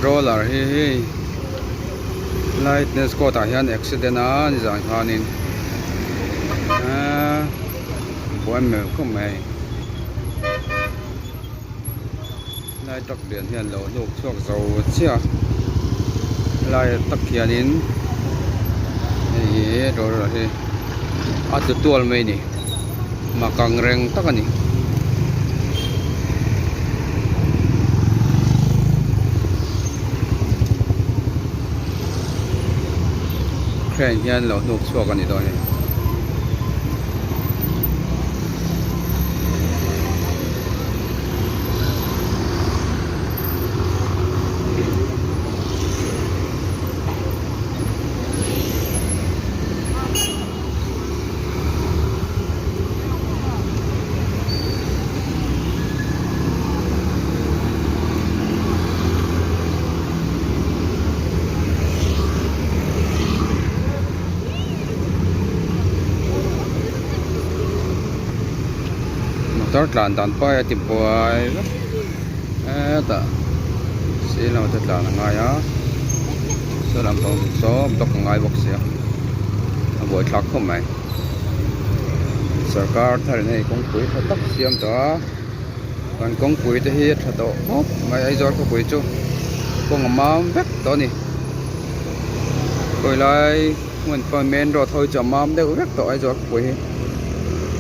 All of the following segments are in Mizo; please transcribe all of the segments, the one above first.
Roller hi hei lightness kawt ah hian accident a nizan khanin ahh buai hmel khawp mai lai truck lian hian lo hnuk chhuak zo chiah a lai tak hianin hei hi roller hi a tlu tual mai a ni. Mak ang reng tak a ni. Crane hian lo hnuk chhuak a ni dawn hei. Motor tlan dan pawh a ti buai vek hetah sir lamah te tlan a ngai a saw lampang saw block a ngai bawk sia a buaithlak khawp mai. Sarkar thar in hei kawngpui tha tak siam tawh a kan kawngpui te hi a tha tawh khawp mai Aizawl khawpui chu kawng a mam vek tawh a ni khawilai hmun pawh main road ho hi chu a mam deuh vek tawh Aizawl khawpui hi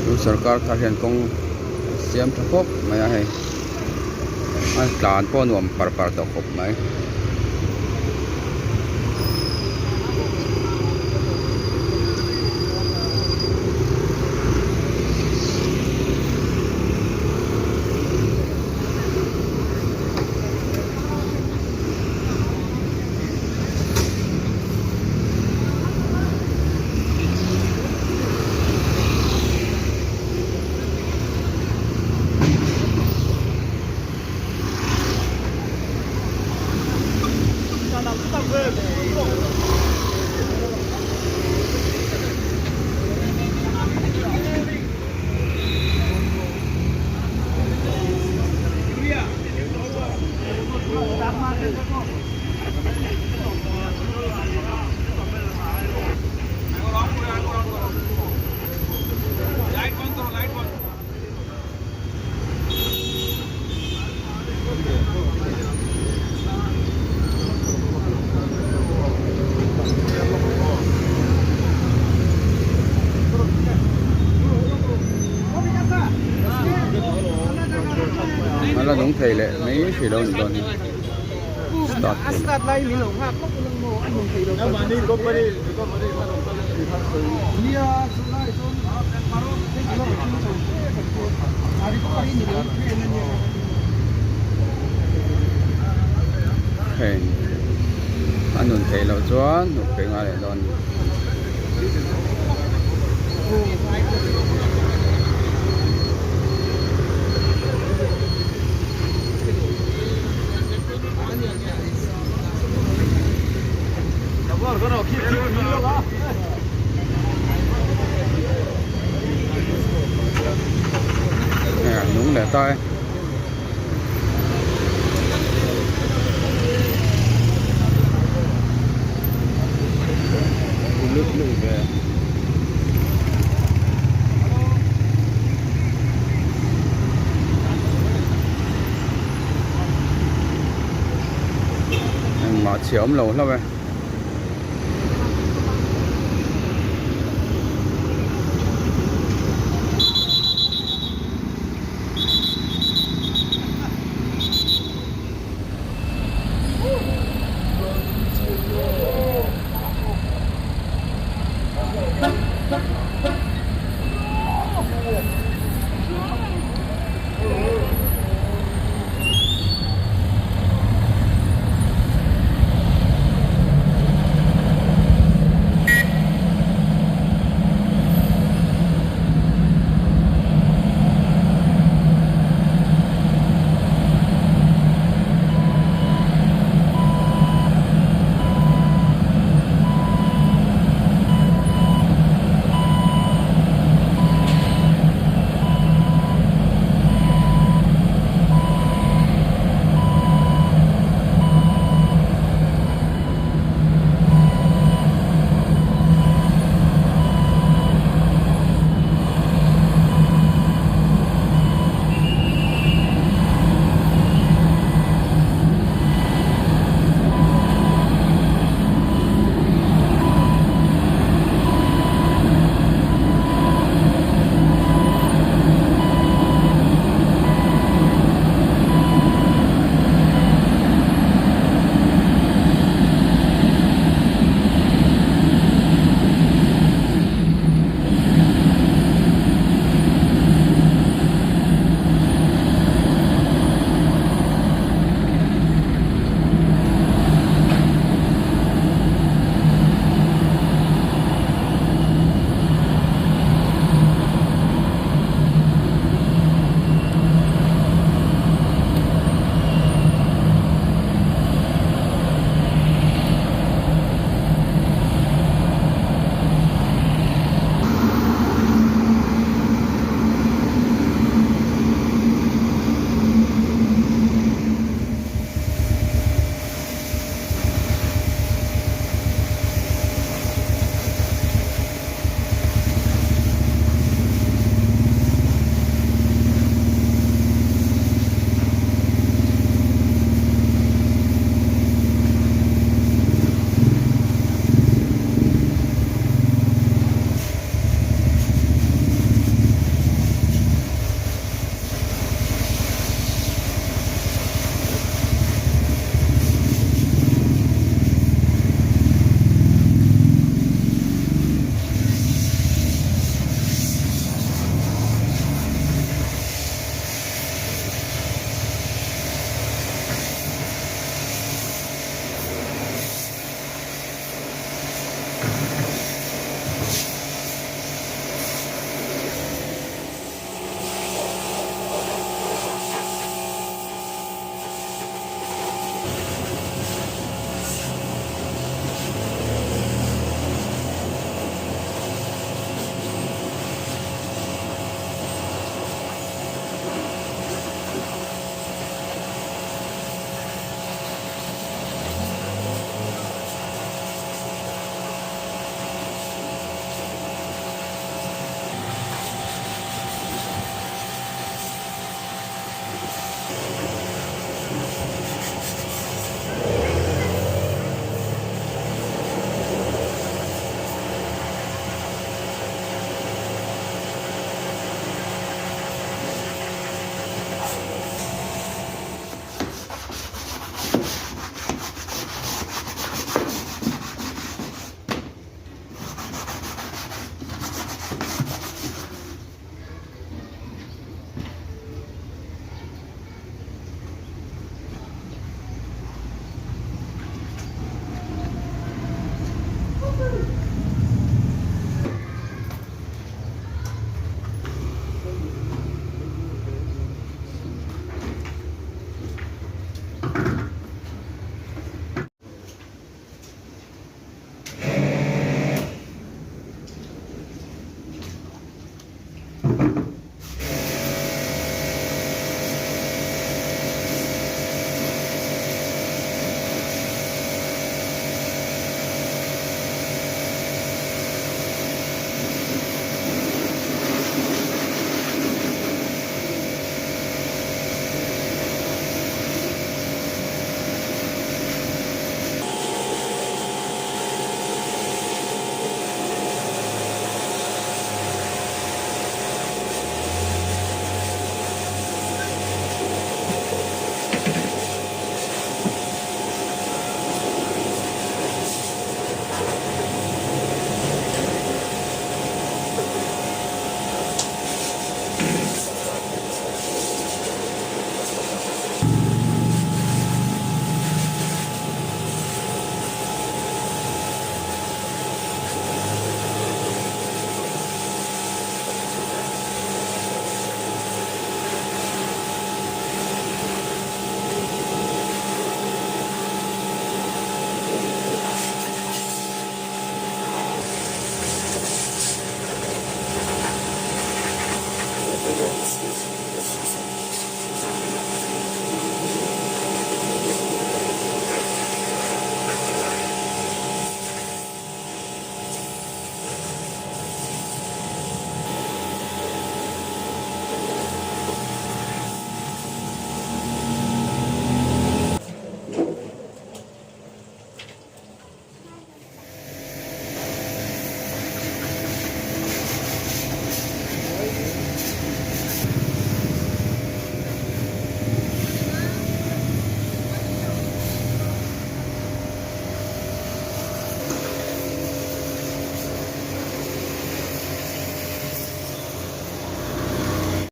tun sarkar thar hian kawng a siam tha khawp mai a hei a tlan pawh a nuam par par tawh khawp mai. A la nung thei leh mai hrih lo a ni dawn hi start thei lo. Heng a nun theih loh chuan hnuk phei ngai leh dawn a ni. Nung leh ta e. Lut lut ve. Engmah chhia awm lo hlauh e.